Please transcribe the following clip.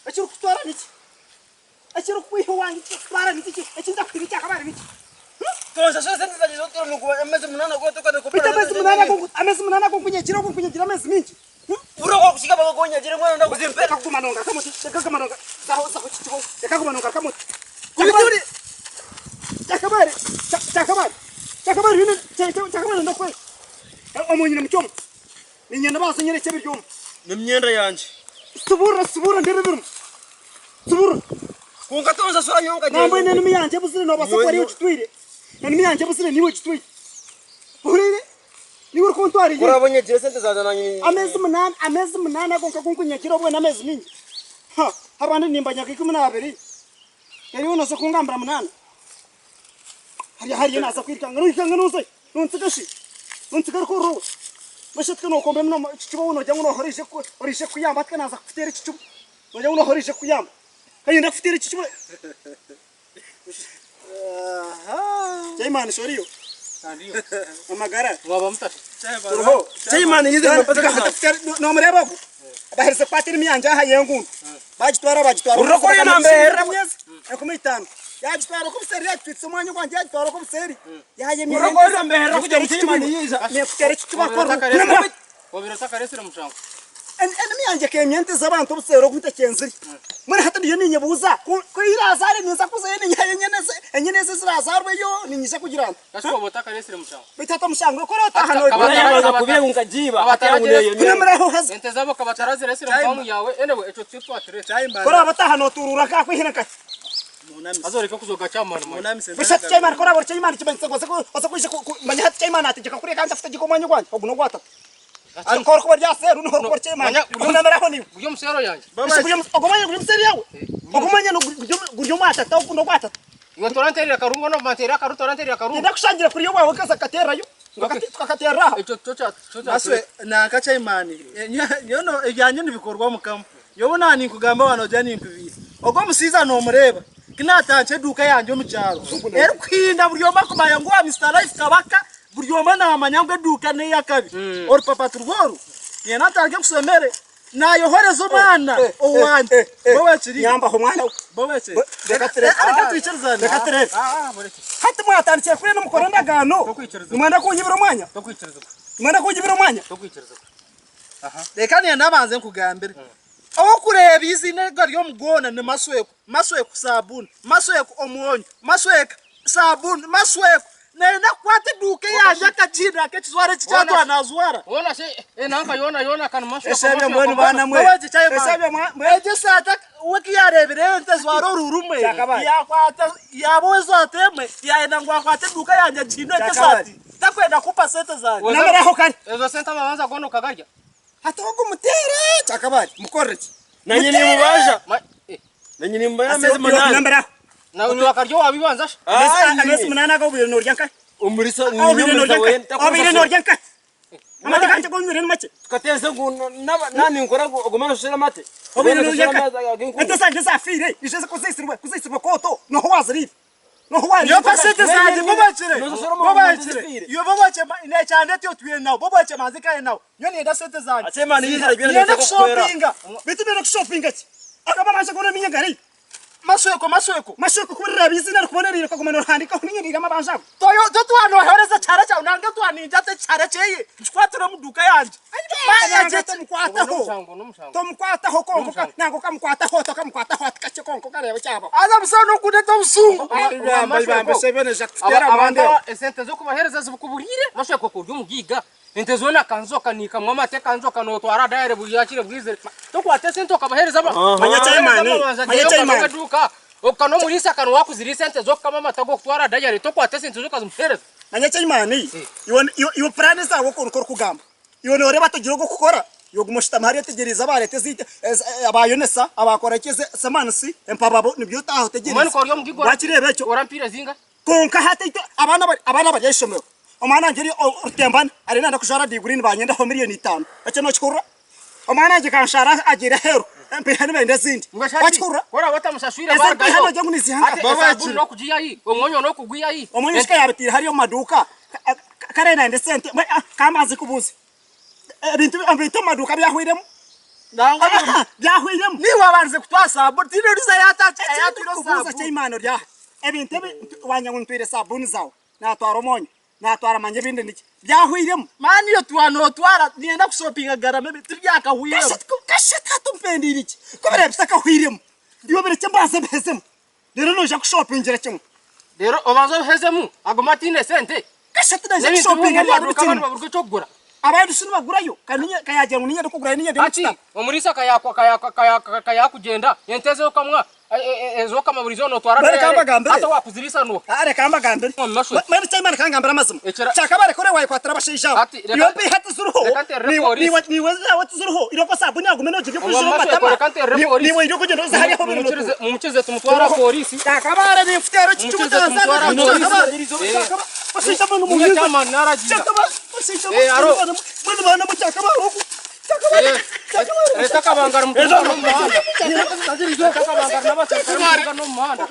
Ekirikukutwara niki? Ekirikukwiha owange ekirikukutwara niki? Ekindakuhiga ekyakabaare niki? Beitu ameezi munaana ago ameezi munaana ago nkunyagire ogu nkunyagire ameezi maingi. Reka kuguma nongarukamu oti, reka kuguma nongarukamu, zaho zaho kikibaho, reka kuguma nongarukamu oti. Kyakabaare, kyakabaare, kyakabaare haine kyakabaare nenda kukora omu nyine muki omu? Niinyenda baanze onyorekye ebiri omu. N'emyenda yangye. Siburira, siburira ndeebe ebirimu. Siburira. Kwonka tonsasura nyowe nkagira Nambwenu enimi yangye ebuzire noobaasa kuba ariiwe ogitwire. Enimi yangye ebuzire niiwe ogitwire. Ohuriire? Niiwe orikuntwara Ku oraabe onyegire esente zangye naanye. Ameezi munaana, ameezi munaana ago nka agu nkunyegire obwo n'ameezi maingi. Ha, abandi nimbanyaga 12. Reero iwe nooza kungambira munaana? Hariya hariya naaza kwirukanga, noirukanga noozayo, nontsiga shi? Nontsiga orikurira owe? Mbwenu shi hati nookomba eminwa ekicuba waaba noogira ngu nooha oraije oraije kukuyamba hati ka naaza kukuteera ekicuba noogira ngu nooha oraije kukuyamba? Ka niinyenda kukuteera ekicuba. Chairman shi oriyo? Amagara? Turiho. Chairman yize Noomureeba ogu? Baherize kukwata enimi yangye aha y'enguuto. Baagitwara baagitwara Hurira oku oriyo nambeerera. 50,000. Yaagitwara oku obuseeri yaagitwitsa omwanya ogwangye yaagitwara oku obuseeri. Yaayemya Hurira oku oriyo nambeerera kugira ngu Chairman yiija. Neekuteera ekicuba Obaire otakareetsire mushango. Enimi yangye ekeemya ente z'abantu obuseeri obu ntakyenzire. Mbwenu hati ndiyo niinyebuuza ku ku eraazaare ninza kuzayo ninyihayo enyana ezi enyana ezi eziraazaarweyo niinyija kugira nta? Kasi oba otakareetsire mushango. Beitu hati omushango ku orootaha Hati noogira kabata- Yabanza kabata- kubiha ngu nkagiiba kabata- hati ngu neyemera. Kunamiraho haza. Ente zaabo kabatarazireetsire omu faamu yaawe anyway ekyo tikyo twatureeta. Ku oraabe otaaha nootuuruura nkakwihire nkahi? Haza oreke kuzoga chairman manya. Beitu hati chairman ku oraabe ori chairman kimanyisa ngu oze oze kwija ku manya hati chairman ategyeka kuriya kandi akutegyeka omwanya ogwangye ogu n'ogwatatu. Ku orikuba ori aha seeru niho orikuba ori chairman. Manya guri omu- Kunamiraho niiwe. Guri omu seero yangye. Ese guri omu- ogwo mwanya guri omu seeri yaawe? Ogwo mwanya guri omu atatu ogu n'ogwatatu. Iwe toranteerera akarungu onu banteerera akaru toranteerera akarungu. Tindakushangira kuriya owaawe nkaza kukateererayo. Tukakateerera aha. Ekyo tikyo kya tikyo kya Maswe nanka chairman nyowe no ebyangye nibikorwa mukama nyowe na ninkugamba wa nogira ninkubiisa ogwo omusaiza nomureeba kinatandika eduuka yangye omu kyaro erikuhinda buri omwe akumanya ngu owa Mister Life Kabaka buri omwe namanya ngu eduuka neyakabi orupapaturo oru niinyenda ntandike nkusomere Naayohoreza omwana owangye. Bowekiri. Nyambaho mwana we. Bowekiri. Reka turebe. Reka twikirizane. Reka turebe. Hati mwatandikire kuriya nimukora endagaano. Nimwenda kunyibira omwanya? Nimwenda kunyibira omwanya? Reka niinyenda mbanze nkugambire. Ow'okureeba eiziina eryo ry'omugoona ni Masweko. Masweko saabuuni. Masweko omwonyo. Masweka Sabuuni, masweko, nayenda kukwata eduuka eyangye akagihindura nk'ekijwaro eki kyatwara nazwara. Hoona shi enanka yoona yoona kani masweko Esebyo masweko mbwenu baana mwe. Bobekye kyayemana. Esebyo mwa mwe. Egyo esaati we ku yareebire ente ezwara orurumwe Kyakabaye. yakwata yaaba ow'esaati emwe yayenda ngu akwate eduuka yangye agihindure Kyakabaye. nk'esaati takwenda kumpa sente zangye. Wezo- Namaraho kare. Ezo sente amabanza goona okagarya. Hati ogu muteere kyakabaye mukorere ki? Nanye nimubaja. Ma- eh, Nanye nimubaja amezi munaana. Namaraho. Na iwe akarya owabibanza shi. Amezi munaana ago obaire norya nkahi? Omurisa Obaire norya nkahi? Obaire norya nkahi? Amate gangye agu onywire ni makye? Tukateesa ngu naninkora ngu ogume noshushira amate. Obaire norya nkahi? Ente zangye zafiire, ijo kuziitsirwe kuziitsirwe kooto noha owaziriire? Noha owariire? Nyowe mpa sente zangye bobekire bobekire iwe bobekye nekyanda eti otwire nawe bobekye manze nkare nawe nyowe ninyenda sente zangye ninyenda kushopinga. Beitu niinyenda kushopinga ki? Akaba naaza kuba naminya ngari. Masweko masweko. Masweko ku oriraaba eiziina rikubonereire okaguma norihandikaho niinye ndiire amabanja ago. Toyo totwanohereza ekihara kyawe nange twaninja ata ekihara kyeye nkikwatire omu duuka yangye. Nanga tomukwataho tomukwataho kwonka nanga okamukwataho oti okamukwataho ati kakye kwonka okareeba ekyabaho. Haza busaho nokundeta obusungu. Abantu esente z'okubahereza zibukuburiire masweko ku ori omugaiga. Ente zoona akanzoka niikamwa amate akanzoka nootwara dayare bwakire bwizire. Tokwata esente okabaheereza aba Manya chairman, amabanza manya geyo chairman. okanoga eduuka okana omuriisa akanwa wakuziriisa ente z'okukama amate ag'okutwara dayare tokwata esente zo okazimuheereza. Manya chairman, iwe iwe puraani zaawe oku nikwo orikugamba. Iwe nooreeba togira ogw'okukora, iwe oguma oshutami hariya otegyereize abareeta eziita abaayonesa, abaakora ki ezi semansi, empababo nibyo otaaha Mbwenu otegyereize. ka ori omugiga Waakireeba ekyo? orampiire zinga? Kwonka hati itwe abaana bari abaana bari aha ishomero, omwana wangye ori Rutembana ariyo nayenda kujwara diguri nibanyendaho miriyoni itano. Ekyo nokihurira? Omwana wangye Kanshara agiire aheeru. Mpiiha nibenda ezindi. Wakihurira? Ku oraabe otamushashwire Ezi barugayo. mpiiha noogira ngu niziiha Hati nkaha? esabuuni n'okugiiha hi? Omwonyo n'okugwiha hi? Omwonyo shi ka yaabitaire hariya omu maduuka, kare nayenda esente. Ka mbanze nkubuuze, ebintu ebintu omu maduuka byahweiremu? Nangwa biri- Byahweiremu? Niiwe wabandize kutwara sabuuni, tihaine oriijo Ekindi ayatwire kubuuza sabuuni. Chairman ori aha, ebintu ebi wanyanga ngu ntwire sabuuni zaawe, naatwara omwonyo, Naatwara manya ebindi niki. Byahweiremu. Mani iwe twaba nootwara niinyenda kushopinga garama ebi tibyakahweiremu. Kashatu hati ompendeire ki? Ku biraabe bitakahweiremu, iwe birekye mbanze mbihezemu reero noija kushopingira kimwe. Reero obanze obihezemu agume ataine sente. Kashatu naija N'ebintu kushopinga bimwe omu byaba maduuka abantu bikirimu. baburwa eky'okugura. Abandi shi nibagurayo? Ka yaagira ngu niinye ndikugurayo niinye ndi omu Hati kitabo. omuriisa ka yaakugyenda ente ez'okamwa Ez'okama buri izooba nootwara Reka dayare, mbagambire. hati owaakuziriisa n'oha? Ah, reka mbagambire. Omu mashwe. Mbwenu Chairman ka ngambire amazima. Ekira- Kyakabaare kore wayekwatira abashaija abo. Hati, reka- Iwe mpiiha tiziriho. reka nterere Niiwe- polisi. niiwe- niiwe zaawe tiziriho. Iroko saabuni agume noogirya Omu okwijura omu mashwe, matama. reka nterere Niiwe- polisi. niiwe iri okugyenda oza hariya ahu biri Mumukirize notuura. mumukirize tumutware aha polisi. Kyakabaare ninkuteera ekicumu Mumukirize tumutware aha kyanzana. polisi. Kyakabaare. Eh. Kyakabaare. Bashaija mbwenu Niiwe munyiize. chairman naragiira. Kyakabaare. Bashaija Eh, aro. mbwenu mbwenu baana mu kyakabaare oku. Kyakabaare. Eh, Kyakabaare. Reta akabangari mutware omu muhanda. Reta akabangari n'abaserukare mutware omu muhanda.